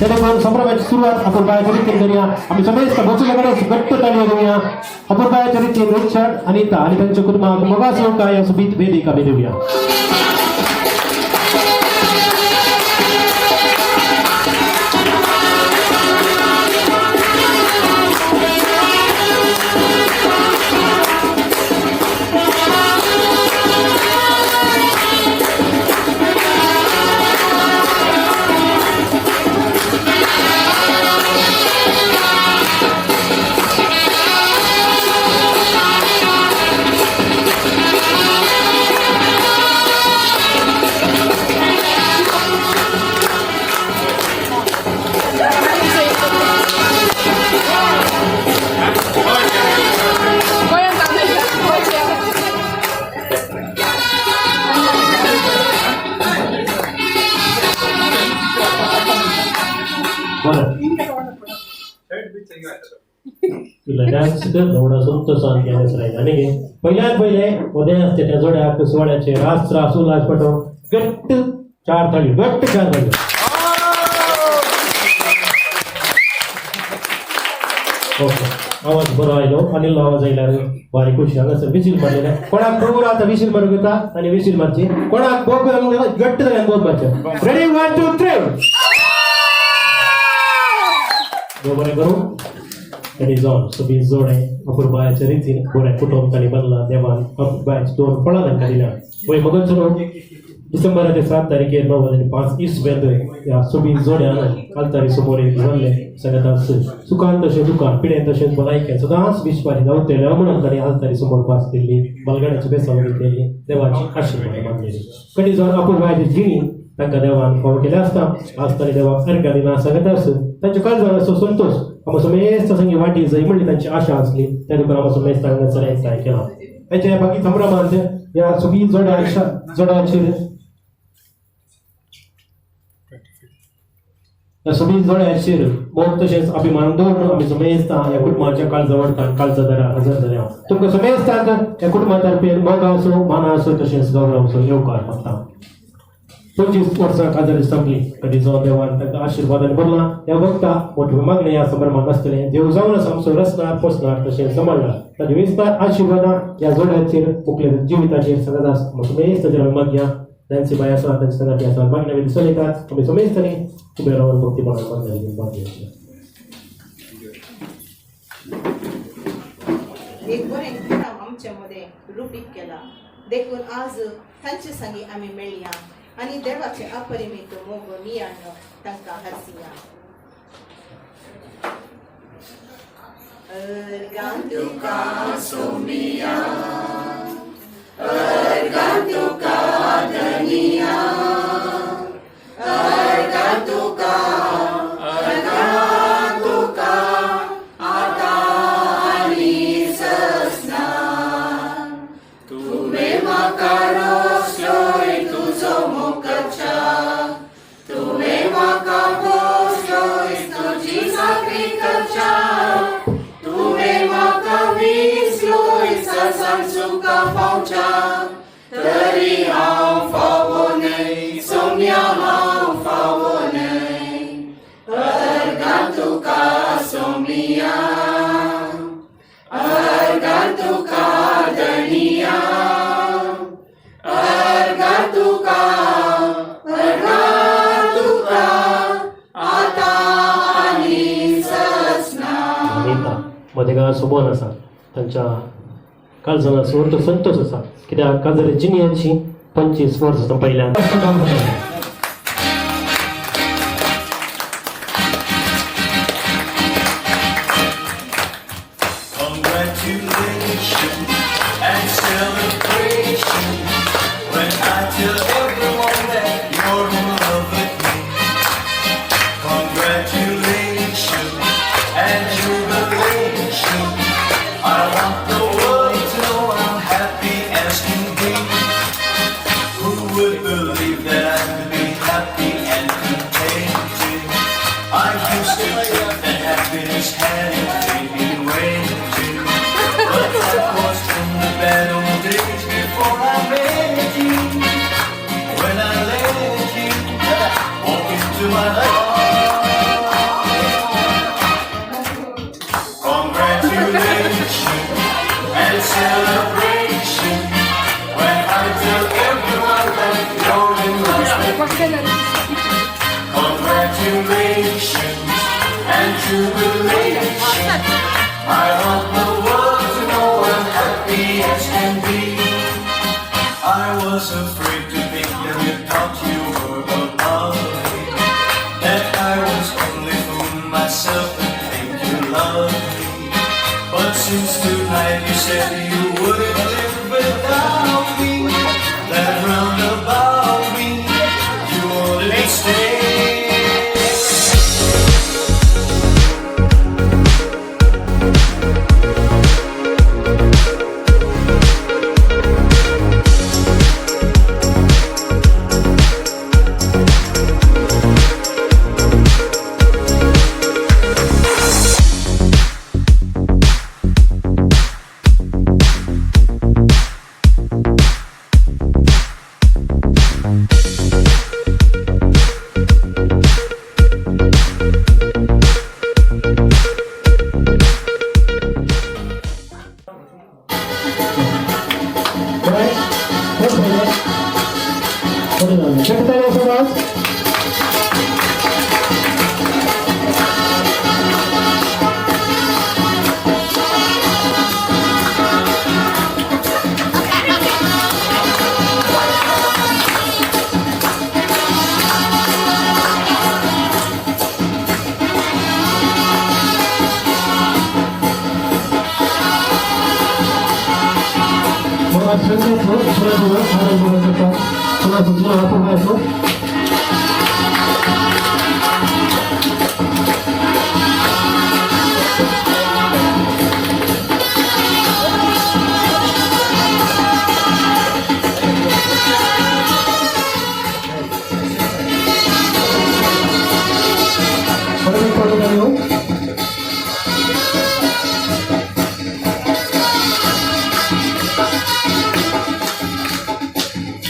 ते देखून संभ्रमाची सुरवात अपूर्बायाच्या रितीन करूया. आमी समेस्त बसून कडेन घट्ट ताळयो दिवया. अपूर्बायाच्या रितीन रिचर्ड, अनिता आनी तांच्या कुटुंबाक मोगासो काय सुबीत वेदीक आमी दिवया. बरं, तुला डान्स कर एवढा संतोषान केलंच राहील. आणि घे पहिल्यात पहिले उदय असते त्या जोड्या सुवाळ्याचे रास रास उल्हास पटवून घट्ट चार थाळी, घट्ट चार थाळी. ओके, आवाज बरो आयलो. अनिल आवाज आयल्यार भारी खुशी. हांगासर विशील मारलेले कोणाक पूरा आतां विशील मारूंक येता आनी विशील मारची. कोणाक बोब घालूंक जाल्यार घट्ट जाल्यार बोब मारचें. रेडी, 1 2 3. देव बरें करूं. ताणी जावन सोबीत जोडे अपुरबायाच्या रितीन बरें कुटुंब तांणी बांदलां. देवान अपुरबायाची दोन फळां तांकां दिल्या. वय मगोत्सव डिसेंबराचे 7 तारखेर 9:05 इसवेंत ह्या सोबीत जोड्यान आल्तारी समोर एक जाल्ले सगळ्यात सुखान तशें दुकान पिडेन तशेंच भलायकेन सदांच विश्वानी धांवतले म्हणून तांणी आल्तारी समोर पास दिल्ली, बलगड्याची बेसां घेतलेली, देवाची आशिर्वाद मागलेली. कडी जावन अपुरबायाची जिणी तांकां देवान फावो केले आसता. आज तांणी देवाक अर्घां दिना सांगत आस तांच्या काळजान असो संतोश आमचो समेस्त संगी वाटी जाय म्हणली तांची आशा आसली. त्या देखून आमचो समेस्त हांगासर एकठांय केला. तांच्या बाकी संभ्रमांत ह्या सोबीत जोड्या जोड्याचेर ह्या सोबीत जोड्याचेर मोग तशेंच अभिमान दवरून आमी समेस्त ह्या कुटुंबाच्या काळजा वडतान काळजा दारा हजर जाल्या. तुमकां समेस्तांक ह्या कुटुंबा तर्फे मोग आसूं, मान आसूं, तशेंच गौरव आसूं, येवकार मागता. 25 वर्सां काजारी संपली. कधी जावन देवान तांकां आशिर्वादान भरला. ह्या वखता मोठी मागणें ह्या संभ्रमात आसतलें. देव जावन आसा आमचो रचणार, पोसणार तशें सांबाळणार. ताजे विस्तार आशिर्वादां ह्या जोड्याचेर मुखले जिविताचेर सगळ्यात समेस्त आमी मागया. नॅन्सी बाय आसा, तांचे संगाती आसा, मागण्या बी चलयतात. आमी समेस्तांनी उबे रावन भक्तीपणान मागण्या मागया. एक बरें काम आमच्या मदें रुपीक केला देखून आज तांचे संगी आमी मेळया आनी देवाचे अपरिमीत मोग नियाळ तांकां हरसिया. अर्गां तुका सोमिया, अर्गां तुका धनिया, अर्गां तुका, अर्गां तुका आतां आनी ससना. तुवें म्हाका रोसलोय तुजो मोग करच्या, तुवें म्हाका पोसलोय तुजी चाकरी करच्या, तुवें म्हाका विसलोय ससान सुखा पावच्या, तरी हांव फावो न्हय सोम्या, हांव फावो न्हय. अर्गां तुका सोमिया, अर्गां तुका धनिया, अर्गां तुका, अर्गां तुका आतां आनी ससना. अनिता मदेगांव सोबोन आसा. तांच्या काळजान सुवर्त संतोश आसा कित्याक काजारी जिणयाची 25 वर्सां पयल्यान. Congratulations and celebration when I tell everyone that you're in love with me. Congratulations and jubilation. I want the world to know I'm happy as can be. Who would believe that I could be happy and contented? I used to think that happiness had it made me waiting. But that was in the bad old days before I met you. When I let you walk into my heart. jubilation. I want the world to know I'm happy as can be. I was afraid to think that you thought you were above me, that I was only fooling myself and think you loved me. But since tonight you said you wouldn't live without me, that round about me you wanted to stay. बरें कोण पयलें? बरें जालें. ताळयो आसा. mga sunod po, sunod po, sunod po, sunod po, sunod po, sunod po, sunod po. Maraming po tayo.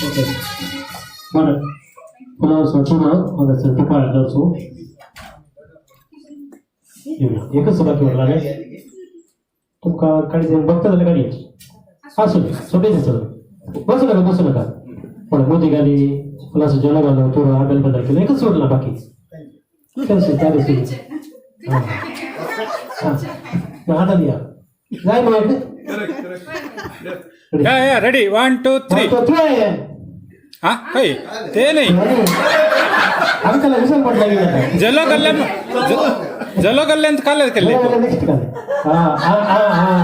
Okay. बरं फुलां सोडून हांगासर तुपाळ दवरचो एकच बाकी उरला रे तुमकां काडी बघता जाल्यार काडी आसूं सोंपें दिसता. बसूं नाका, बसूं नाका. पण मोदी घाली, फुलां जेवण घालो, तुरो आबेल बदल केलं, एकच सोडला बाकी. चालेल. हां, आतां दिया जाय मग. Yeah, yeah, ready. 1, 2, 3. हा खंय ते नाही. आमकां विसर पडला की जाता. जलो कल्याण, जलो कल्याण काल केल्ले. नेक्स्ट काल. हां हां हां हां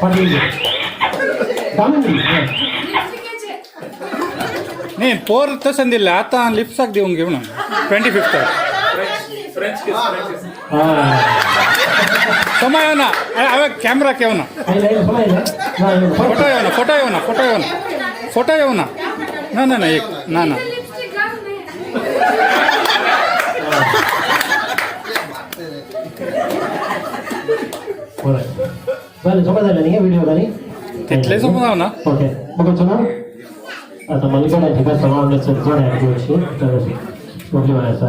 पाटील दामिनी. नाही पोर तसं दिलं आता लिप्साक दिवंक घेऊन 25th. हां. समय येवना, हांवें कॅमेराक येवना. आयले आयले. फोटो येवना, फोटो येवना, फोटो येवना, फोटो येवना. ना ना ना, एक ना ना. लिपस्टिक घाल न्ही. बरं जालें, सोंपें जालें न्ही व्हिडिओ जाली. तितलें सोंपें जावना. ओके, बघा ना आता मलिकडे ठिकाण समावण्याचं जोड आहे. गोष्टी मोठी म्हणायचं.